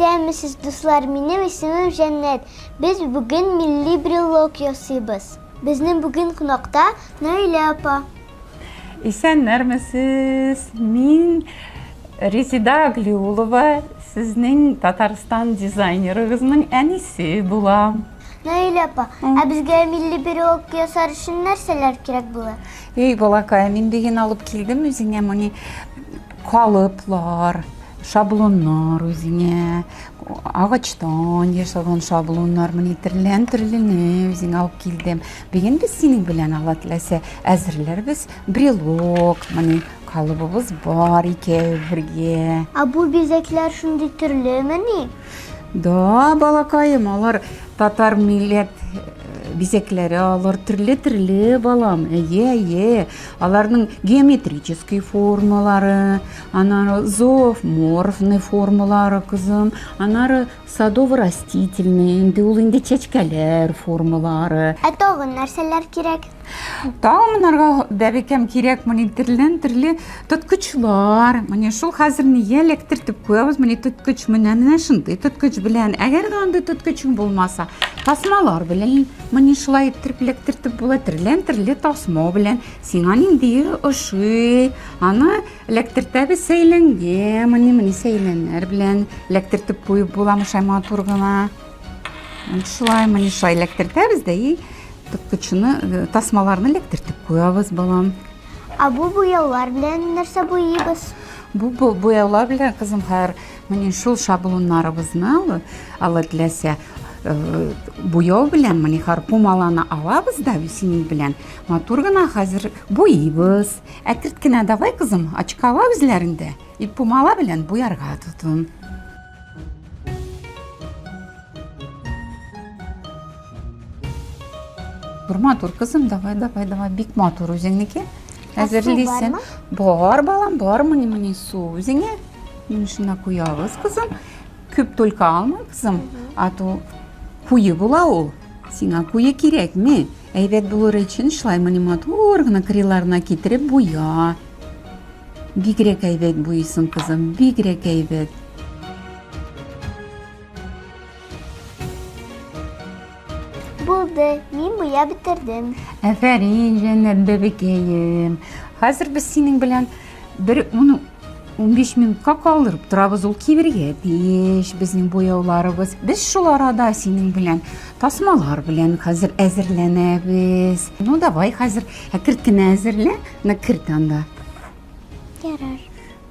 Исәнмесез, дуслар, минем исемем Җәннәт. Без бүген милли брелок ясыйбыз. Безнең бүген кунакта Наилә апа. Исәннәрмесез! Мин Резида Аглиулова, сезнең Татарстан дизайнерыгызның әнисе булам. Наилә апа, ә безгә милли брелок ясар өчен нәрсәләр кирәк була? Эй, балакай, мин бүген алып килдем үзеңә моны калыплар, шаблоннар үзеңә, агачтан ясалган шаблоннар, менә төрлән төрле үзеңә алып килдем. Бүген без синең белән, Алла теләсә, әзерләрбез брелок, менә калыбыбыз бар икәү бергә. Ә бу бизәкләр шундый төрлемени? Да, балакаем, алар татар милләт бизәкләре, алар төрле-төрле, балам. Әйе, әйе. Аларның геометрический формалары, анары зооморфный формалары, кызым, анары садово-растительный, инде ул инде чәчкәләр формалары. Ә тагын нәрсәләр кирәк? Тагын монарга бәбекәм кирәк, менә төрле-төрле тоткычлар. Менә шул хәзер нигә эләктертеп куябыз, менә тоткыч менә менә шундый тоткыч белән. Әгәр дә андый тоткычың булмаса, тасмалар белән менә шулай иттереп эләктертеп була, төрле-төрле тасма белән. Сиңа нинди ошый? Аны эләктертәбез сәйләнгә, менә менә сәйләннәр белән эләктертеп куеп була, шулай матур гына. Шулай, менә шулай эләктертәбез дә и тоткычны, тасмаларны эләктертеп куябыз, балам. Ә бу буяулар белән нәрсә буйыйбыз? Бу буяулар белән, кызым, хәер, менә шул шаблоннарыбызны, Алла теләсә, буяу белән менә хәер пумаланы алабыз да синең белән матур гына хәзер буйыйбыз. Әкерт кенә давай, кызым, очкала үзләрендә и пумала белән буярга тотын. Матур, матур, кызым, давай, давай, давай, бик матур үзеңнеке. Әзерлисең. Бар, балам, бар, мени, мени су үзеңә. Мени шуна куябыз, кызым. Күп только алма, кызым, а то куе була ул. Сиңа куе кирәкме? Әйбәт булыр өчен шулай мени матур гына кырыйларына китереп буя. Бигрәк әйбәт буйсың, кызым, бигрәк әйбәт. Булды, мин буя бетердем. Афәрин, җәннәт бәбекәем. Хәзер без синең белән бер уны 15 минутка калдырып торабыз, ул кибергә тиеш безнең буяуларыбыз. Без шул арада синең белән тасмалар белән хәзер әзерләнәбез. Ну, давай хәзер әкерт кенә әзерлә, менә керт анда. Ярар.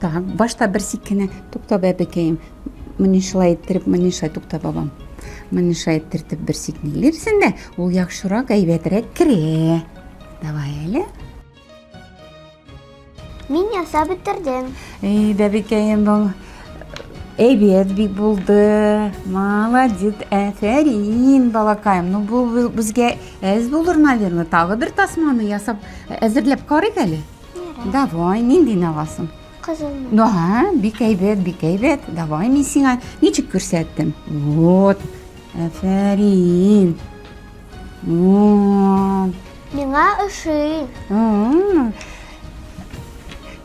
Так, башта бер сиккенә, тукта бәбекәем. Менә шулай иттереп, менә шулай тукта бабам. Менә шулай иттереп бер сикнилерсең дә, ул яхшырак, әйбәтрәк керә. Давай әле. Мин ясап бетердем. Эй, бәбекәем, был әйбәт бик булды. Молодец, әфәрин, балакаем. Ну, бу безгә әз булыр, наверное. Тагы бер тасманы ясап, әзерләп карыйк әле. Давай, ниндине аласың? Кызылны. Да, бик әйбәт, бик әйбәт. Давай, мин сиңа ничек күрсәттем. Вот, әфәрин. Вот. Миңа ошый.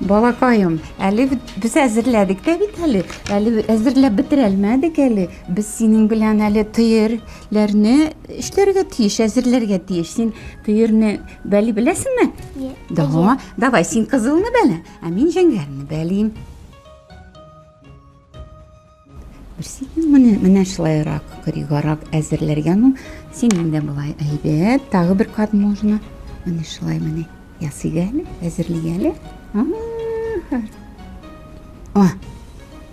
Балакаем, әле без әзерләдек тә бит әле. Әле әзерләп бетерәлмәдек әле. Без синең белән әле төерләрне эшләргә тиеш, әзерләргә тиеш. Син төерне бәли беләсеңме? Да, давай син кызылны бәлә, ә мин зәңгәрне бәлим. Берсен менә менә шулайрак кригарак әзерләргә. Ну, синең дә болай әйбәт. Тагы бер кат можно. Менә шулай менә ясыйк әле, әзерлик әле. О,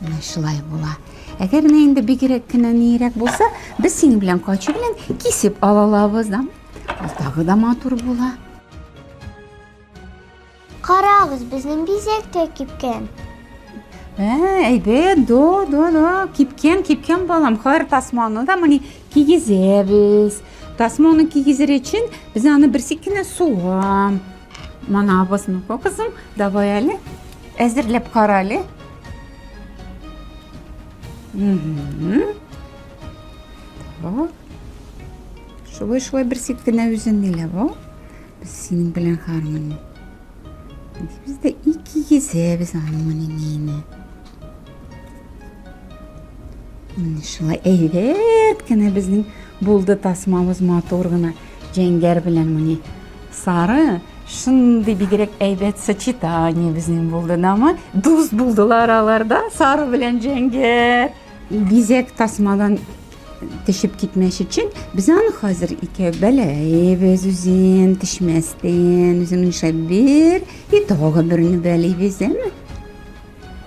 менә шулай була. Әгәр менә инде бигрәк кенә нирәк булса, без синең белән качы белән кисеп ала алабыз, да? Ул тагы да матур була. Карагыз, безнең бизәк тә кипкән. Ә, әйбәт, до, до, до, кипкән, кипкән балам. Хәер тасманы да моны кигезәбез. Тасманы кигезер өчен без аны бер кенә суга манабыз. Ну-ка, кызым, давай әле. Әзерләп кара әле. Так. Шулай, шулай бер кенә үзен ниләп ал. Без синең белән гармони. Без дә икегезәбез аның моны. Менә шулай әйбәт кенә безнең булды тасмабыз матур гына. Җәңгәр белән менә сары шундый бигрәк әйбәт сочетание безнең булды, намы? Дус булдылар алар да, сары белән җәңгәр. Бизәк тасмадан төшеп китмәс өчен без аны хәзер икәү бәләйбез үзен, төшмәстән, үзен шулай бер и тагы берне бәләйбез, әме?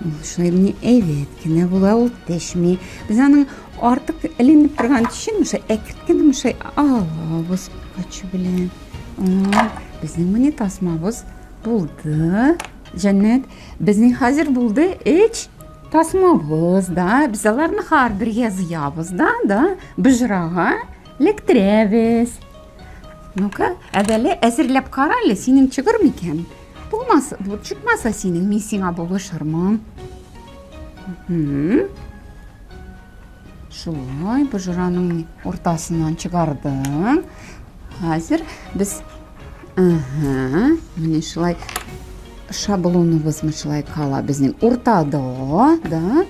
Ул шулай менә әйбәт кенә була, ул төшми. Без аның артык эленеп торган төшен шулай әкрен генә шулай алабыз качу белән. Безнең менә тасмабыз булды. Җәннәт, безнең хәзер булды өч тасмабыз да. Без аларны һәрбергә зыябыз да, да, боҗрага лектерәбез. Ну-ка, әдәле әзерләп кара әле, синең чыгыр микән? Булмас, бу чыкмаса синең, мин сиңа булышырмын. Шулай, боҗраның уртасыннан чыгардың. Хәзер без Ага, менә шулай шаблоныбыз шулай кала безнең уртада, да?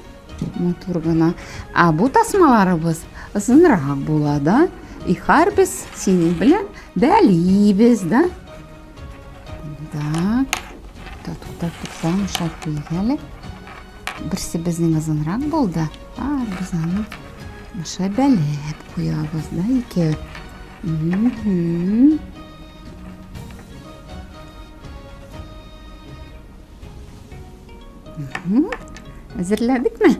Матур гына. Ә бу тасмаларыбыз озынрак була, да? И без синең белән бәлибез, да? Так. Тукта, тукта, мышак куйыйк әле. Берсе безнең озынрак булды. А, без аны мыша бәләп куябыз, да, икәү. Әзерләдекме?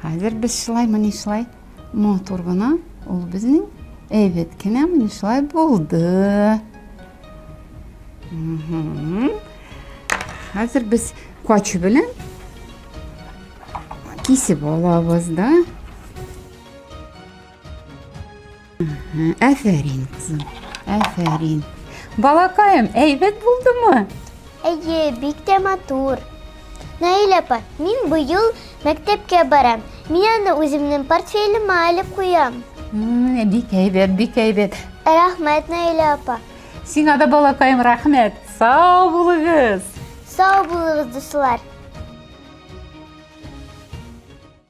Хәзер без шулай, менә шулай матур гына ул безнең әйбәт кенә менә шулай булды. Хәзер без качы белән кисеп алабыз да. Әфәрин, кызым, әфәрин. Балакаем, әйбәт булдымы? Әйе, бик тә матур. Наилә апа, мин быел мәктәпкә барам. Мин аны үземнең портфелемә алып куям. Бик әйбәт, бик әйбәт. Рәхмәт, Наилә апа. Сиңа да, балакаем, рәхмәт. Сау булыгыз. Сау булыгыз, дуслар.